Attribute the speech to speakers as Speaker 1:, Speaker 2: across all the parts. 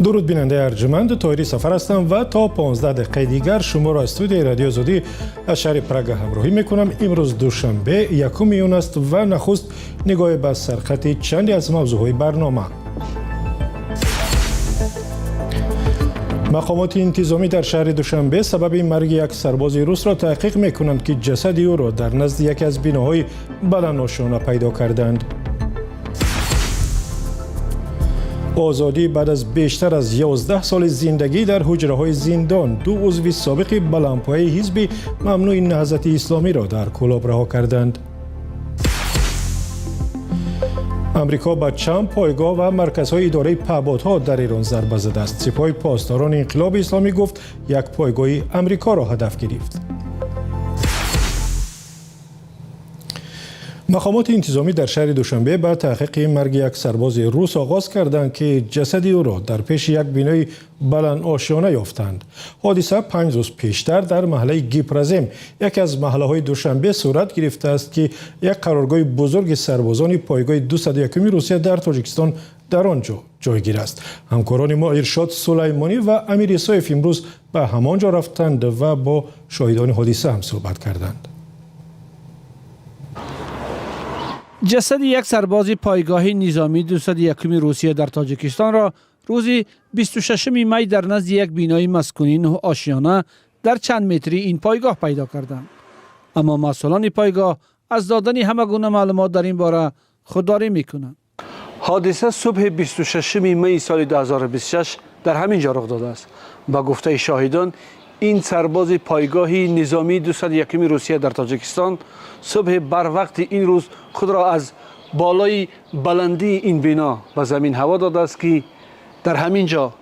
Speaker 1: Дуруд, бинандаи арҷманд. Тоҳири Сафар ҳастам ва то 15 дақиқаи дигар шуморо аз студияи Радиои Озодӣ аз шаҳри Прага ҳамроҳӣ мекунам. Имрӯз душанбе, 1 июн аст ва нахуст нигоҳе ба сархати чанде аз мавзӯъҳои барнома. Мақомоти интизомӣ дар шаҳри Душанбе сабаби марги як сарбози русро таҳқиқ мекунанд, ки ҷасади ӯро дар назди яке аз биноҳои баландошёна пайдо карданд. Озодӣ баъд аз бештар аз 11 соли зиндагӣ дар ҳуҷраҳои зиндон, ду узви собиқи баландпояи ҳизби мамнӯи Наҳзати Исломиро дар Кӯлоб раҳо карданд. Амрико ба чанд пойгоҳ ва марказҳои идораи паҳбодҳо дар Эрон зарба задааст. Сипоҳи Посдорони Инқилоби Исломӣ гуфт, як пойгоҳи Амрикоро ҳадаф гирифт. Мақомоти интизомӣ дар шаҳри Душанбе ба таҳқиқи марги як сарбози рус оғоз карданд, ки ҷасади ӯро дар пеши як бинои баландошёна ёфтанд. Ҳодиса 5 рӯз пештар дар маҳаллаи Гипрозем, яке аз маҳаллаҳои Душанбе, сурат гирифтааст, ки як қароргоҳи бузурги сарбозони пойгоҳи 201-уми Русия дар Тоҷикистон дар он ҷо ҷойгир аст. Ҳамкорони мо Иршод Сулаймонӣ ва Амир Исоев имрӯз ба ҳамон ҷо рафтанд ва бо шоҳидони ҳодиса ҳам суҳбат карданд.
Speaker 2: Ҷасади як сарбози пойгоҳи низомии 201-уми Русия дар Тоҷикистонро рӯзи 26 май дар назди як бинои маскунии нӯҳошёна дар чанд метрии ин пойгоҳ пайдо карданд. Аммо масъулони пойгоҳ аз додани ҳама гуна маълумот дар ин бора худдорӣ мекунанд.
Speaker 3: Ҳодиса субҳи 26 майи соли 2026 дар ҳамин ҷо рух додааст. Ба гуфтаи шоҳидон, ин сарбози пойгоҳи низомии 201-уми Русия дар Тоҷикистон субҳи барвақти ин рӯз худро аз болои баландии ин бино ба замин ҳаво додааст, ки дар ҳамин ҷо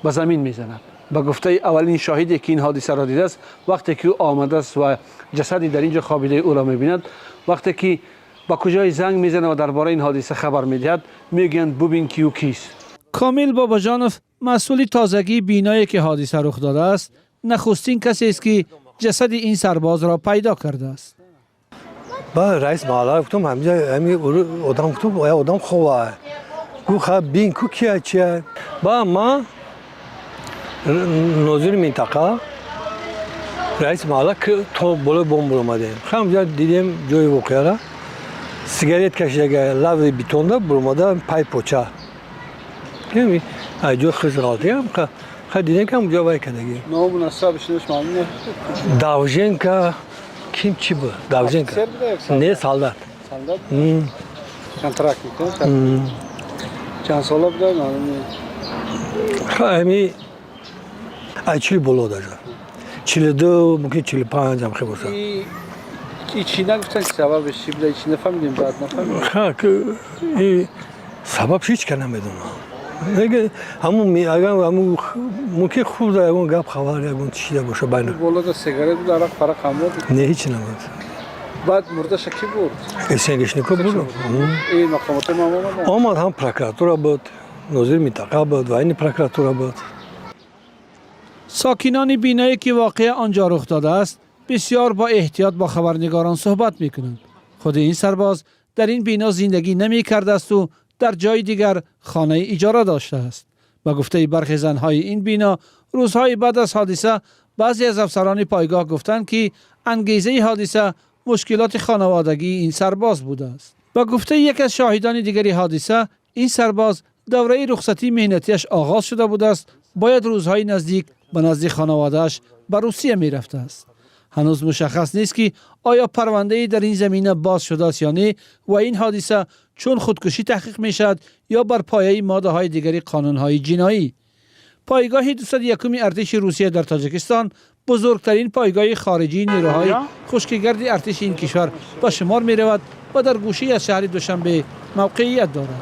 Speaker 3: ба замин мезанад. Ба гуфтаи аввалин шоҳиде, ки ин ҳодисаро дидааст, вақте ки ӯ омадааст ва ҷасади дар ин ҷо хобидаи ӯро мебинад, вақте ки ба куҷое занг мезанад ва дар бораи ин ҳодиса хабар медиҳад, мегӯянд: «Бубин, ки ӯ кист».
Speaker 2: Комил Бобоҷонов, масъули тозагии биное, ки ҳодиса рух додааст, нахустин касест, ки ҷасади ин сарбозро пайдо кардааст.
Speaker 4: Ба раис маҳалла гуфтам, ҳаминҷа ҳами одам, гуфтам, я одам хова. Гуфт: «Ха, бин ку, кия, чия». Ба ма нозири минтақа, раиси маҳалла то болои бом буромадем. Ҳамҷа дидем ҷои воқеара: сигарет кашидага, лави бетонда буромада, пай поча ҷои хис ғалтиям. Ха, дидем, ки ҳамҷо вай кадаги.
Speaker 5: Ному насабаш маълум не?
Speaker 4: Давженко ким чи буд, Давженко не, солдат.
Speaker 5: Солдат, контрактник. Чанд сола буда, маълум не?
Speaker 4: Ҳами ай 40 боло, даже 42, мумкин 45 ам хе бошад.
Speaker 5: И чӣ нагуфтанд, ки сабабаш чӣ буда? Чӣ нафаҳмидем, баъд нафаҳмидем.
Speaker 4: Ха, сабаб ҳеҷ ка намедонам. Ҳамун агар ҳамун мумкин хуб да, ягон гап, хабар, ягон чида боша байна.
Speaker 5: Болода сигарет буд, арақ фарақ ҳам буд?
Speaker 4: Не, ҳеҷ набуд.
Speaker 5: Баъд мурдаша кӣ бурд?
Speaker 4: СНГшнико буд.
Speaker 5: И мақомоти ма омаданд?
Speaker 4: Омад, ҳам прокуратура буд, нозири минтақа буд, военный прокуратура буд.
Speaker 2: Сокинони биное, ки воқеа он ҷо рух додааст, бисёр бо эҳтиёт бо хабарнигорон суҳбат мекунанд. Худи ин сарбоз дар ин бино зиндагӣ намекардаасту дар ҷои дигар хонаи иҷора доштааст. Ба гуфтаи бархе занҳои ин бино, рӯзҳои баъд аз ҳодиса баъзе аз афсарони пойгоҳ гуфтанд, ки ангезаи ҳодиса мушкилоти хонаводагии ин сарбоз будааст. Ба гуфтаи яке аз шоҳидони дигари ҳодиса, ин сарбоз давраи рухсатии меҳнатиаш оғоз шуда будааст, бояд рӯзҳои наздик ба назди хонаводааш ба Русия мерафтааст. Ҳанӯз мушаххас нест, ки оё парвандае дар ин замина боз шудааст ё не ва ин ҳодиса чун худкушӣ таҳқиқ мешавад ё бар пояи моддаҳои дигари қонунҳои ҷиноӣ. Пойгоҳи 201-уми артиши Русия дар Тоҷикистон бузургтарин пойгоҳи хориҷии нерӯҳои хушкигарди артиши ин кишвар ба шумор меравад ва дар гӯшае аз шаҳри Душанбе мавқеият дорад.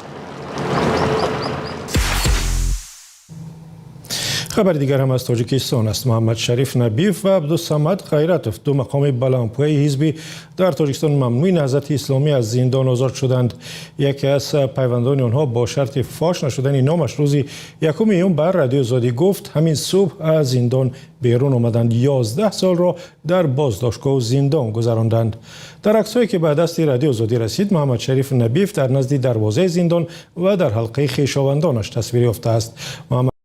Speaker 1: Хабари дигар ҳам аз Тоҷикистон аст. Муҳаммадшариф Набиев ва Абдусамад Ғайратов, ду мақоми баландпояи ҳизби дар Тоҷикистон мамнӯи Наҳзати Исломӣ, аз зиндон озод шуданд. Яке аз пайвандони онҳо бо шарти фош нашудани номаш рӯзи 1 июн ба Радиои Озодӣ гуфт, ҳамин субҳ аз зиндон берун омаданд, 11 солро дар боздоштгоҳу зиндон гузаронданд. Дар аксҳое, ки ба дасти Радиои Озодӣ расид, Муҳаммадшариф Набиев дар назди дарвозаи зиндон ва дар ҳалқаи хешовандонаш тасвир ёфтааст.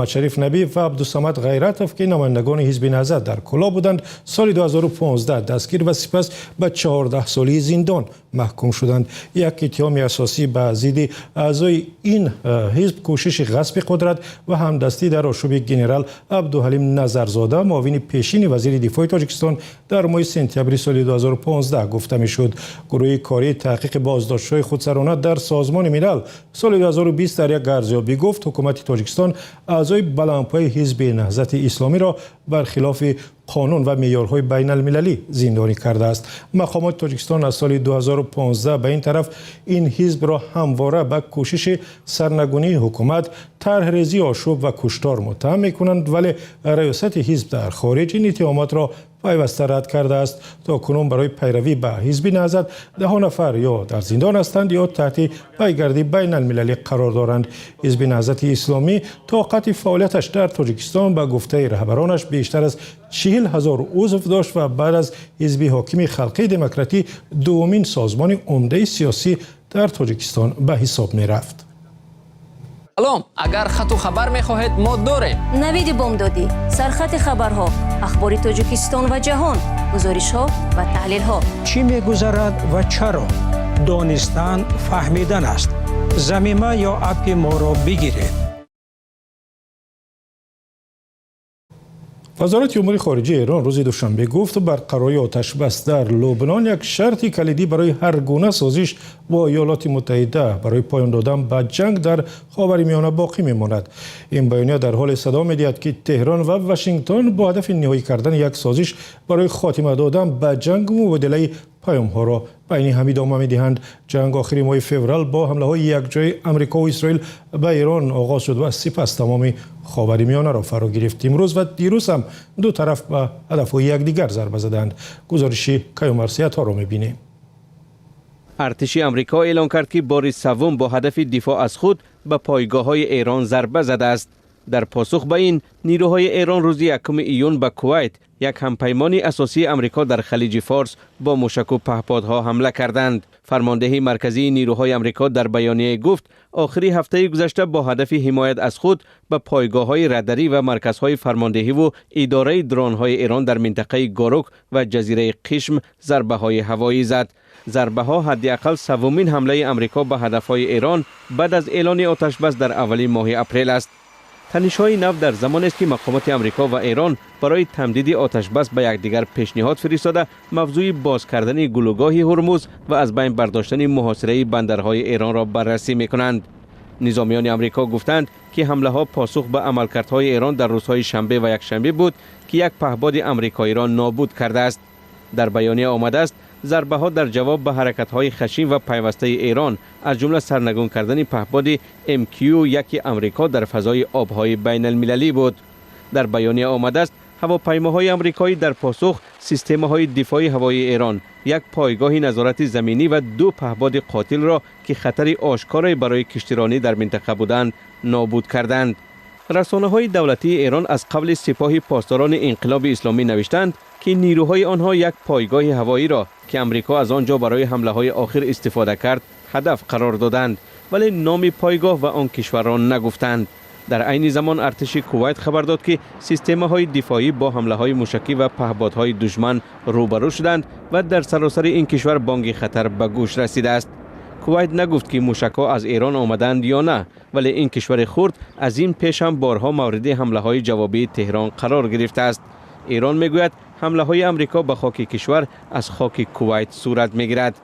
Speaker 1: Шариф Набиев ва Абдусамад Ғайратов, ки намояндагони Ҳизби Наҳзат дар Кӯлоб буданд, соли 2015 дастгир ва сипас ба 14 соли зиндон маҳкум шуданд. Як иттиҳоми асосӣ ба зидди аъзои ин ҳизб кӯшиши ғасби қудрат ва ҳамдастӣ дар ошӯби генерал Абдуҳалим Назарзода, муовини пешини вазири дифои Тоҷикистон, дар моҳи сентябри соли 2015 гуфта мешуд. Гурӯҳи кории таҳқиқи боздоштҳои худсарона дар Созмони Милал соли 2020 дар як арзёбӣ гуфт, ҳукумати Тоҷикистон аъзои баландпояи Ҳизби Наҳзати Исломиро бар хилофи қонун ва меъёрҳои байналмилалӣ зиндонӣ кардааст. Мақомоти Тоҷикистон аз соли 2015 ба ин тараф ин ҳизбро ҳамвора ба кӯшиши сарнагунии ҳукумат, тарҳрезии ошӯб ва куштор муттаҳам мекунанд, вале раёсати ҳизб дар хориҷ ин иттиҳомотро пайваста рад кардааст. То кунун барои пайравӣ ба Ҳизби Наҳзат даҳо нафар ё дар зиндон ҳастанд, ё таҳти пайгардии байналмилалӣ қарор доранд. Ҳизби Наҳзати Исломӣ то қатъи фаъолияташ дар Тоҷикистон, ба гуфтаи раҳбаронаш, бештар аз 40 000 узв дошт ва баъд аз ҳизби ҳокими Халқии Демократӣ дуввумин созмони умдаи сиёсӣ дар Тоҷикистон ба ҳисоб мерафт.
Speaker 6: Салом, агар хату хабар мехоҳед, мо дорем.
Speaker 7: Навиди бомдодӣ, сархати хабарҳо, ахбори Тоҷикистон ва ҷаҳон, гузоришҳо ва таҳлилҳо.
Speaker 8: Чӣ мегузарад ва чаро? Донистан фаҳмидан аст. Замима ё аппи моро бигиред.
Speaker 1: Вазорати умури хориҷаи Эрон рӯзи душанбе гуфт, барқарории оташбас дар Лубнон як шарти калидӣ барои ҳар гуна созиш бо Иёлоти Муттаҳида барои поён додан ба ҷанг дар Ховари Миёна боқӣ мемонад. Ин баёния дар ҳоле садо медиҳад, ки Теҳрон ва Вашингтон бо ҳадафи ниҳоӣ кардани як созиш барои хотима додан ба ҷанг мубодилаи паёмҳоро байни ҳам идома медиҳанд. Ҷанг охири моҳи феврал бо ҳамлаҳои якҷои Амрико ва Исроил ба Эрон оғоз шуд ва сипас тамоми Ховари Миёнаро фаро гирифт. Имрӯз ва дирӯз ҳам ду тараф ба ҳадафҳои якдигар зарба заданд. Гузориши Каюмарсиятҳоро мебинем.
Speaker 9: Артиши Амрико эълон кард, ки бори севум бо ҳадафи дифоъ аз худ ба пойгоҳҳои Эрон зарба задааст. Дар посух ба ин, нирӯҳои Эрон рӯзи 1 июн ба Кувайт, як ҳампаймони асосии Амрико дар Халиҷи Форс, бо мушаку паҳподҳо ҳамла карданд. Фармондеҳии марказии нирӯҳои Амрико дар баёнияе гуфт, охири ҳафтаи гузашта бо ҳадафи ҳимоят аз худ ба пойгоҳҳои радарӣ ва марказҳои фармондеҳиву идораи дронҳои Эрон дар минтақаи Горук ва ҷазираи Қишм зарбаҳои ҳавоӣ зад. Зарбаҳо ҳадди ақал севумин ҳамлаи Амрико ба ҳадафҳои Эрон баъд аз эълони оташбас дар аввали моҳи апрел аст. Танишҳои нав дар замонест, ки мақомоти Амрико ва Эрон барои тамдиди оташбас ба якдигар пешниҳод фиристода, мавзӯи боз кардани гулӯгоҳи Ҳурмуз ва аз байн бардоштани муҳосираи бандарҳои Эронро баррасӣ мекунанд. Низомиёни Амрико гуфтанд, ки ҳамлаҳо посух ба амалкардҳои Эрон дар рӯзҳои шанбе ва якшанбе буд, ки як паҳбоди амрикоиро нобуд кардааст. Дар баёния омадааст, зарбаҳо дар ҷавоб ба ҳаракатҳои хашин ва пайвастаи Эрон, аз ҷумла сарнагун кардани паҳбоди МQ-1 Амрико дар фазои обҳои байналмилалӣ буд. Дар баёния омадааст, ҳавопаймоҳои амрикоӣ дар посух системаҳои дифои ҳавоии Эрон, як пойгоҳи назорати заминӣ ва ду паҳбоди қотилро, ки хатари ошкоре барои киштиронӣ дар минтақа буданд, нобуд карданд. Расонаҳои давлатии Эрон аз қавли Сипоҳи Посдорони Инқилоби Исломӣ навиштанд, ки нирӯҳои онҳо як пойгоҳи ҳавоиро, ки Амрико аз он ҷо барои ҳамлаҳои охир истифода кард, ҳадаф қарор доданд, вале номи пойгоҳ ва он кишварро нагуфтанд. Дар айни замон артиши Кувайт хабар дод, ки системаҳои дифоӣ бо ҳамлаҳои мушакӣ ва паҳбодҳои душман рӯбарӯ шуданд ва дар саросари ин кишвар бонги хатар ба гӯш расидааст. Кувайт нагуфт, ки мушакҳо аз Эрон омаданд ё на, вале ин кишвари хурд аз ин пеш ҳам борҳо мавриди ҳамлаҳои ҷавобии Теҳрон қарор гирифтааст. Эрон мегӯяд, ҳамлаҳои Амрико ба хоки кишвар аз хоки Кувайт сурат мегирад.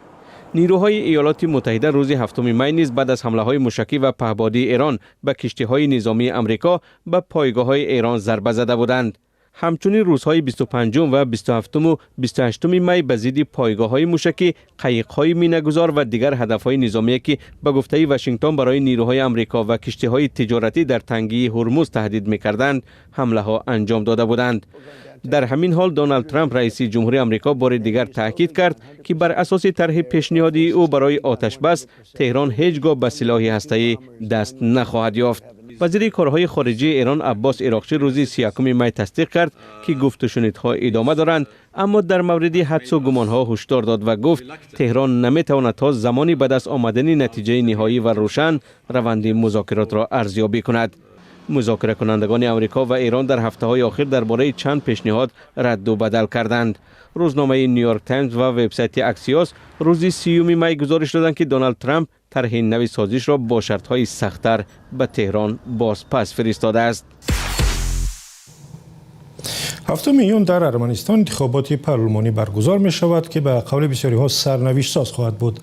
Speaker 9: Нирӯҳои Иёлоти Муттаҳида рӯзи 7 май низ баъд аз ҳамлаҳои мушакӣ ва паҳбодии Эрон ба киштиҳои низомии Амрико ба пойгоҳҳои Эрон зарба зада буданд. Ҳамчунин рӯзҳои 25 ва 27-уму 28 май ба зидди пойгоҳҳои мушакӣ, қайиқҳои минагузор ва дигар ҳадафҳои низомие, ки ба гуфтаи Вашингтон барои нирӯҳои Амрико ва киштиҳои тиҷоратӣ дар тангии Ҳурмуз таҳдид мекарданд, ҳамлаҳо анҷом дода буданд. Дар ҳамин ҳол Доналд Трамп, раиси ҷумҳури Амрико, бори дигар таъкид кард, ки бар асоси тарҳи пешниҳодии ӯ барои оташбас Теҳрон ҳеҷ гоҳ ба силоҳи ҳастаӣ даст нахоҳад ёфт. Вазири корҳои хориҷии Эрон Аббос Ироқчӣ рӯзи 31 май тасдиқ кард, ки гуфтушунидҳо идома доранд, аммо дар мавриди ҳадсу гумонҳо ҳушдор дод ва гуфт, Теҳрон наметавонад то замони ба даст омадани натиҷаи ниҳоӣ ва рӯшан раванди музокиротро арзёбӣ кунад. Музокиракунандагони Амрико ва Эрон дар ҳафтаҳои охир дар бораи чанд пешниҳод радду бадал карданд. Рӯзномаи Нью-Йорк Таймз ва вебсайти Аксиос рӯзи 30 май гузориш доданд, ки Доналд Трамп тарҳи нави созишро бо шартҳои сахттар ба Теҳрон бозпас фиристодааст.
Speaker 1: 7 июн дар Арманистон интихоботи парлумонӣ баргузор мешавад, ки ба қавли бисёриҳо сарнавиштсоз хоҳад буд.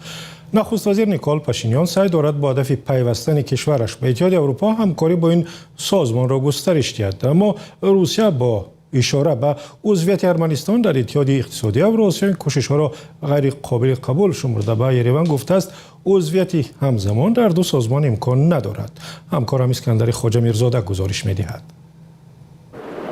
Speaker 1: Нахуст вазир Никол Пашинян саъй дорад бо ҳадафи пайвастани кишвараш ба Иттиҳоди Аврупо ҳамкорӣ бо ин созмонро густариш диҳад. Аммо Русия бо ишора ба узвияти Арманистон дар Иттиҳоди Иқтисодии Авроосиё ин кӯшишҳоро ғайриқобили қабул шумурда, ба Ереван гуфтааст, узвияти ҳамзамон дар ду созмон имкон надорад. Ҳамкорам Искандари Хоҷамирзода гузориш медиҳад.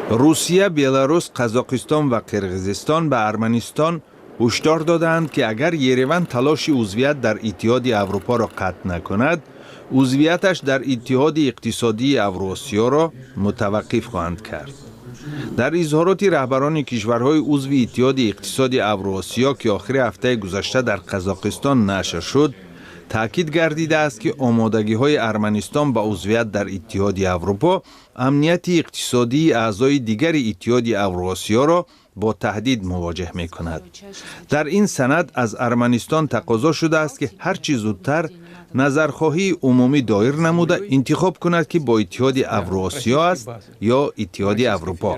Speaker 10: Русия, Беларус, Қазоқистон ва Қирғизистон ба Арманистон ҳушдор додаанд, ки агар Ереван талоши узвият дар Иттиҳоди Аврупоро қатъ накунад, узвияташ дар Иттиҳоди Иқтисодии Авроосиёро мутаваққиф хоҳанд кард. Дар изҳороти раҳбарони кишварҳои узви Иттиҳоди Иқтисоди Авроосиё, ки охири ҳафтаи гузашта дар Қазоқистон нашр шуд, таъкид гардидааст, ки омодагиҳои Арманистон ба узвият дар Иттиҳоди Аврупо амнияти иқтисодии аъзои дигари Иттиҳоди Авроосиёро бо таҳдид мувоҷеҳ мекунад. Дар ин санад аз Арманистон тақозо шудааст, ки ҳар чӣ зудтар назархоҳии умумӣ доир намуда, интихоб кунад, ки бо Иттиҳоди Авроосиё аст ё Иттиҳоди Аврупо.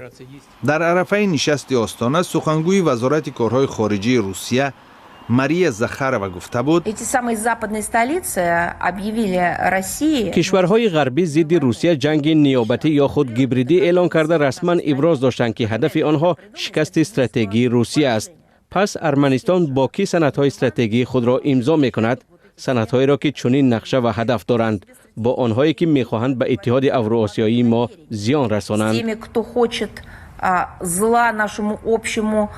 Speaker 10: Дар арафаи нишасти Остона сухангӯи Вазорати корҳои хориҷии Русия Мария Захарова гуфта буд:
Speaker 11: Эти самые западные столицы объявили России
Speaker 9: Кишварҳои ғарбӣ зидди Русия ҷанги ниёбатӣ ё худ гибридӣ эълон карда, расман иброз доштанд, ки ҳадафи онҳо шикасти стратегии Русия аст. Пас Арманистон бо кӣ санадҳои стратегии худро имзо мекунад, санадҳоеро ки чунин нақша ва ҳадаф доранд? Бо онҳое ки мехоҳанд ба Иттиҳоди Авроосиёии мо зиён расонанд.
Speaker 11: Теми, кто хочет зла нашему общему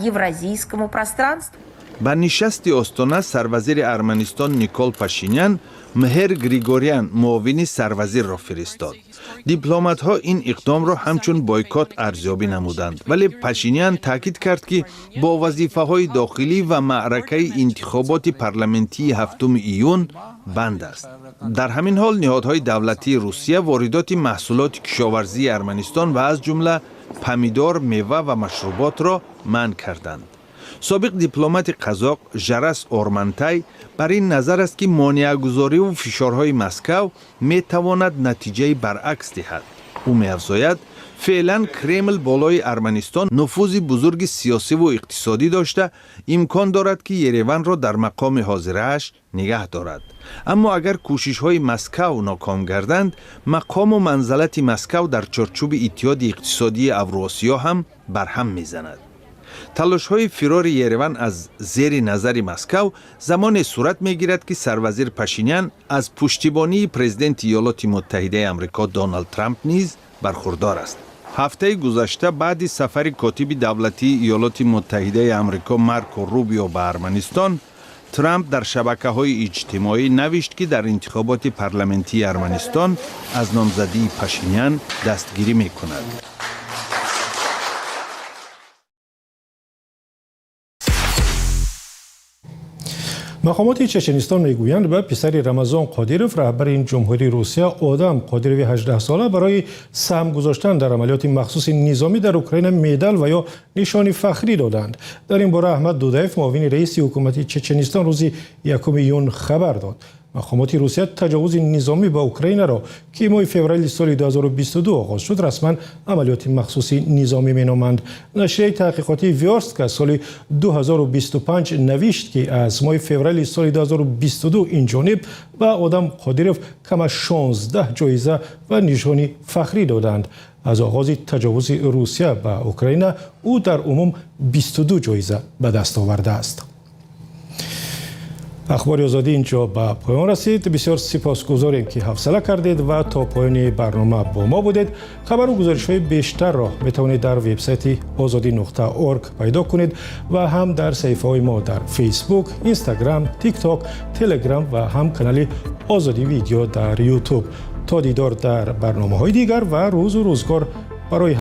Speaker 11: евразийскому пространству.
Speaker 10: Ба нишасти Остона сарвазири Арманистон Никол Пашинян Мҳер Григорян, муовини сарвазирро фиристод. Дипломатҳо ин иқдомро ҳамчун бойкот арзёбӣ намуданд, вале Пашинян таъкид кард, ки бо вазифаҳои дохилӣ ва маъракаи интихоботи парламентии 7 июн банд аст. Дар ҳамин ҳол ниҳодҳои давлатии Русия воридоти маҳсулоти кишоварзии Арманистон ва аз ҷумла помидор, мева ва машруботро манъ карданд. Собиқ дипломати қазоқ Жарас Ормантай бар ин назар аст, ки монеагузориву фишорҳои Москав метавонад натиҷаи баръакс диҳад. Ӯ меафзояд, феълан Кремл болои Арманистон нуфузи бузурги сиёсиву иқтисодӣ дошта, имкон дорад, ки Ереванро дар мақоми ҳозирааш нигаҳ дорад. Аммо агар кӯшишҳои Москав ноком гарданд, мақому манзалати Москав дар чорчӯби Иттиҳоди Иқтисодии Авроосиё ҳам барҳам мезанад. Талошҳои фирори Ереван аз зери назари Москав замоне сурат мегирад, ки сарвазир Пашинян аз пуштибонии президенти Иёлоти Муттаҳидаи Амрико Доналд Трамп низ бархурдор аст. Ҳафтаи гузашта, баъди сафари котиби давлатии Иёлоти Муттаҳидаи Амрико Марко Рубио ба Арманистон, Трамп дар шабакаҳои иҷтимоӣ навишт, ки дар интихоботи парламентии Арманистон аз номзадии Пашинян дастгирӣ мекунад.
Speaker 1: Мақомоти Чеченистон мегӯянд, ба писари Рамазон Қодиров, раҳбари ин ҷумҳурии Русия, Одам Қодирови 18сола барои саҳм гузоштан дар амалиёти махсуси низомӣ дар Украина медал ва ё нишони фахрӣ доданд. Дар ин бора Аҳмад Дудаев, муовини раиси ҳукумати Чеченистон, рӯзи 1 июн хабар дод. Мақомоти Русия таҷовузи низомӣ ба Украинаро, ки моҳи феврали соли 2022 оғоз шуд, расман амалиёти махсуси низомӣ меноманд. Нашрияи таҳқиқотии Вёрстка соли 2025 навишт, ки аз моҳи феврали соли 2022 ин ҷониб ба Одам Қодиров кам аз 16 ҷоиза ва нишони фахрӣ доданд. Аз оғози таҷовузи Русия ба Украина ӯ дар умум 22 ҷоиза ба даст овардааст. Ахбори Озодӣ инҷо ба поён расид. Бисёр сипосгузорем, ки ҳавсала кардед ва то поёни барнома бо мо будед. Хабару гузоришҳои бештарро метавонед дар вебсайти озодӣ.орг пайдо кунед ва ҳам дар саҳифаҳои мо дар Фейсбук, Инстаграм, Тикток, Телеграм ва ҳам канали Озодӣ Видео дар Ютуб. То дидор дар барномаҳои дигар ва рӯзу рӯзгор барои